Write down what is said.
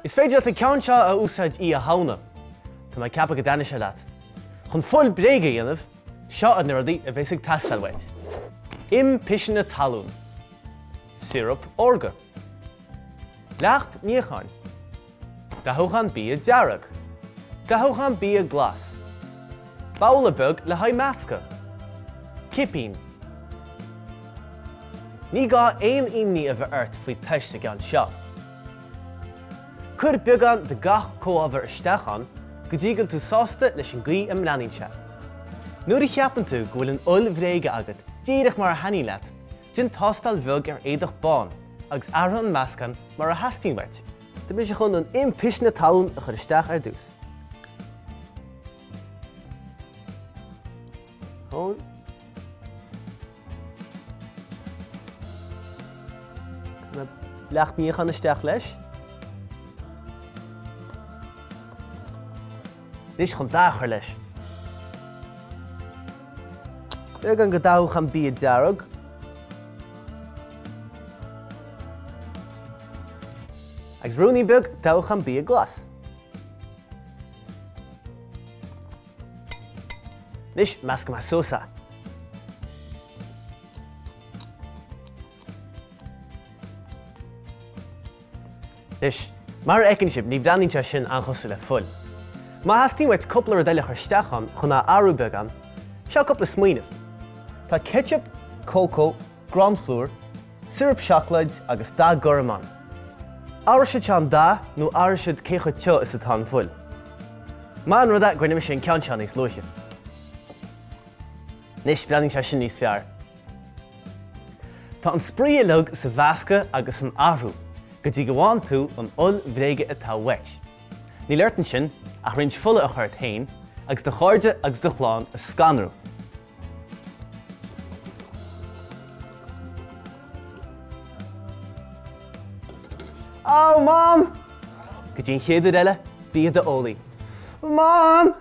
Is féidir leat an ceann seo a úsáid Oíche Shamhna. Tá mé ag ceapadh go dtaitneoidh sé leat. Chun fuil bréige a dhéanamh, seo iad na rudaí a bheas ag teastáil uait. Im piseanna talún. Siorap órga. Leacht níocháin. Dathúchán bia dearg. Dathúchán bia glas. Babhla beag le haghaidh meascadh. Cipín. Ní gá aon imní a bheith ort faoi tomhais sa gceann seo. Cuir beagán de gach comhábhar isteach ann go dtí go bhfuil tú sásta leis an gcaoi a mbreathnaíonn sé. Nuair a cheapann tú go bhfuil an fhuil bhréige agat díreach mar a thaitníonn leat, déan tástáil bheag ar éadach bán agus athraigh an meascán mar a theastaíonn uait. Tá mise chun an im piseanna talún a chur isteach ar dtús. Leacht níocháin isteach leis. Anois chun dath a chur leis. Beagán de dhathúchán bia dearg. Agus ruainnín beag dathúchán bia glas. Anois meascfaidh mé suas é. Anois, mar a fheiceann sibh, ní bhreathnaíonn sé sin an-chosúil le fuil. Má theastaíonn uait cúpla rud eile a chur isteach ann chun é a athrú beagán, seo cúpla smaoineamh. Tá ketchup, cócó, gránphlúr, siorap seacláid agus dath gorm ann. Athróidh siad seo an dath nó athróidh siad cé chomh tiubh is atá an fuil. Maith an rud é go rinne mise an ceann seo níos luaithe. Anois, breathnaíonn sé sin níos fearr. Tá an spraoi uilig sa mheascadh agus san athrú go dtí go bhfaigheann tú an fhuil bhréige atá uait. Níl ort ansin ach roinnt fola a chur ort féin agus do chairde agus do chlann a scanrú. Ó, Mam! Go dtí an chéad uair eile, bí i d'eolaí. Mam!